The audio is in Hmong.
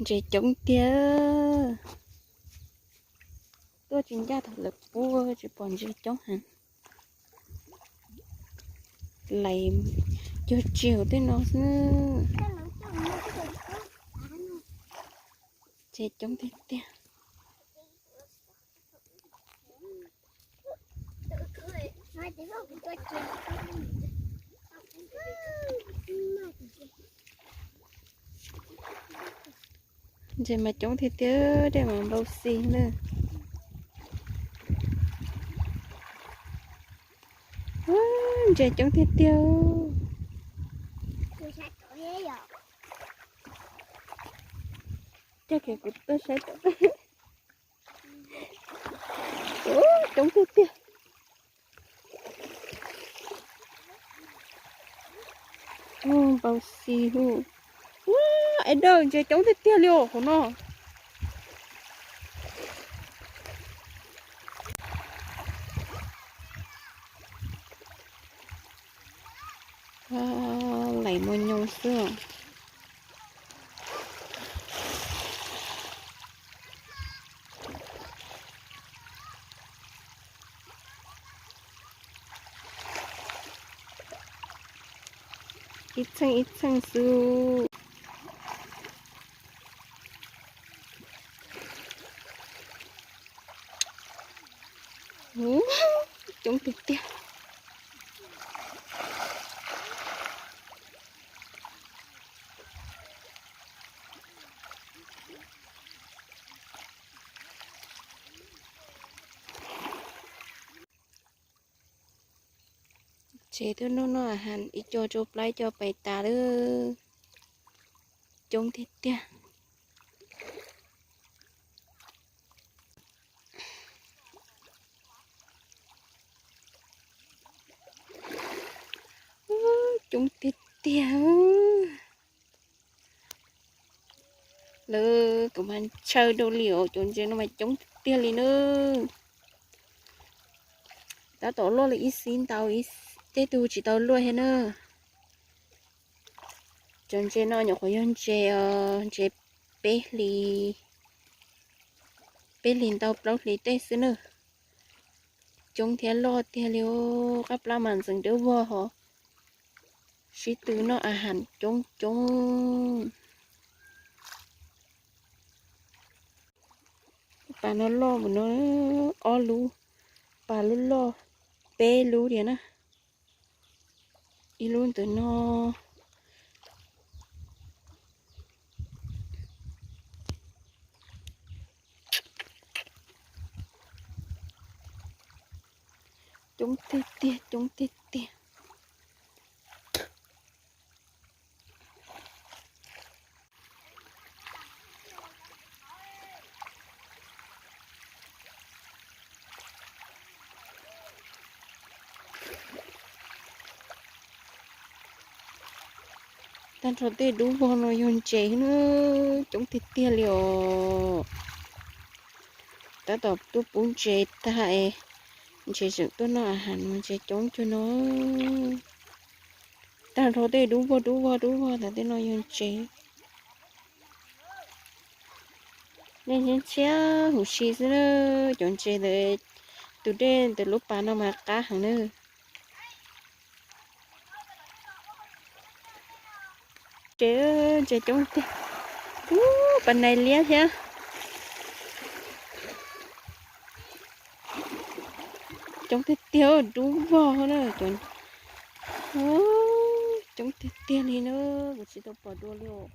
Ntses coob tiag. Tuaj tsis ncaj thaum lawv pub tsis pom ntses coob heev. Lais cuag tsiaum tej no xwb. Ntses coob tiag tiag. Ntses mas coob tiag tiag, dej mas npau xi na. Ntses coob tiag tiag. Coj kiag kuv tuaj saib tom. Coob tiag tiag. Npau xi hu. Ua, es dawj ntses coob tiag tiag li os hauv no. Lais muaj nyoos xwb. Ib txheej ib txheej xwb. Coob tiag tiag. Tsev tuaj noj noj a has ib co rau plaub co pais tas lawm. Coob tiag tiag. Coob tiag tiag. Lawv kuv mas ntshaw dua li os, cov ntses no mas coob tiag tiag li na. Tab tom luaj li ib xib ntau, tej tug tsis tau luaj thiab na. Cov ntses no nyuam qhuav yog ntses, ntses peb hlis, peb hlis ntau plaub hlis tej xwb na. Coob thiab loj tiag li os, qab plab mas ntxeev dawb vog hos. Sib tw noj a has coob coob. Pas no loj mus no, ob lub, pas lub loj, peb lub diam na. Ib lub ntawm no. Coob tiag tiag, coob tiag tiag. Tag nrho tej dub vog no yog ntses na, coob tiag tiag li os. Tab tom tuaj pub ntses tag es ntses tseem tuaj noj a has no, ntses coob cuag no. Tag nrho tej dub vog dub vog dub vog ntawd tej no yog ntses. Nej ntsia huv si xwb na, cov ntses ntawd, tus dej ntawm lub pas no mas qab heev na. Ntses, ntses coob tiag. Ub, pas nais liab thiab. Coob tiag tiag, dub vog na. Coob tiag tiag li na, kuv tsis tau pom dua li os.